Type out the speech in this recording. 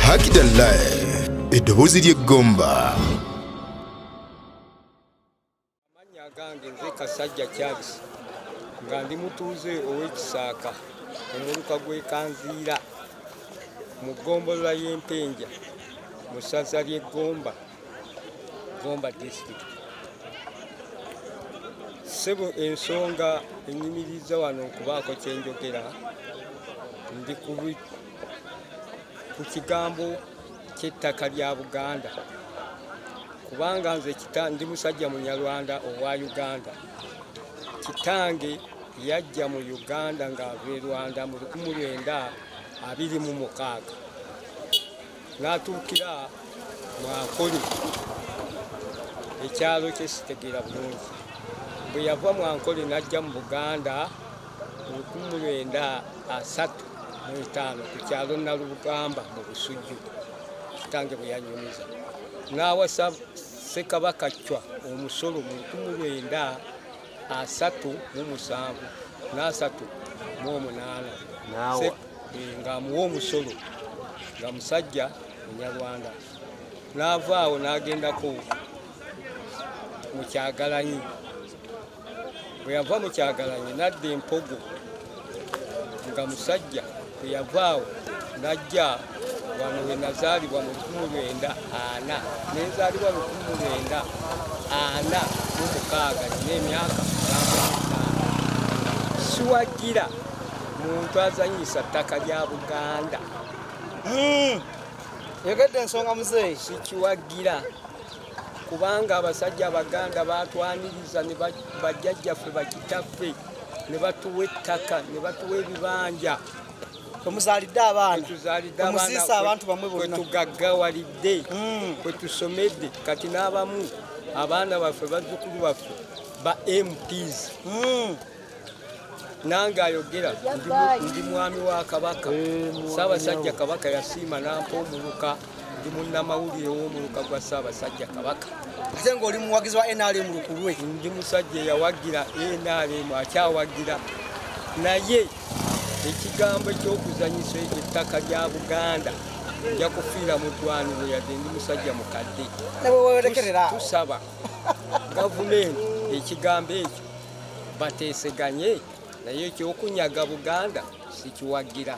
Hakida Live, eddoboozi ly'eggomba. Amannya agange nze Kasajja Charles, nga ndi mutuuze ow'Ekisaaka, omuluka gw'e Kanziira, mu ggombolola y'Empenja, mu ssaza ly'e Gomba, Gomba District. Ssebo, ensonga ennyimiriza wano okubaako kye njogera, ndi ku kigambo ky'ettaka lya Buganda, kubanga nze ndi musajja Munyarwanda owa Uganda. Kitange yajja mu Uganda ng'ava e Rwanda mu 1926, n'atuukira mu Ankole, ekyalo kye sitegeera bulungi. Bwe yava mu Ankole n'ajja mu Buganda mu 1935 ku kyalo Nalubugamba mu Busujju, kitange bwe yanyumiza. N'awasa Ssekabaka Chwa omusolo mu 1937 n'38 ng'amuwa omusolo, nga musajja Munyarwanda. N'ava awo n'agendako mu Kyagalanyi. Bwe yava mu Kyagalanyi n'adda Empogo nga musajja. Bwe yava awo n'ajja wano we nazaalibwa mu 1940, ne nzaalibwa 1946, nina emyaka 75. Siwagira muntu azannyisa ttaka lya Buganda. Yogedde ensonga muzeeyi. Sikiwagira, kubanga abasajja Abaganda batwaniriza ne bajjajjaffe, bakitaffe, ne batuwa ettaka, ne batuwa ebibanja. Temuzaalidde abaana, temuziise abantu bammwe bonna. Kwe tugaggawalidde, kwe tusomedde. Kati n'abamu abaana baffe, bazzukulu baffe ba MPs. Nange ayogera ndi mwami wa Kabaka. Ssaabasajja Kabaka yasiima n'ampa omuluka. Ndi munnamawulire w'omuluka gwa Ssaabasajja Kabaka. Ate ng'oli muwagizi wa NRM lukulwe. Ndi musajja eyawagira NRM, akyawagira, naye ekigambo ekyokuzanyisa ettaka lya Buganda, nja kufiira mu ddwaniro yadde ndi musajja mukadde. Ne bwe werekerera awo. Tusaba gavumenti ekigambo ekyo bateeseganye, naye ekyokunyaga Buganda sikiwagira.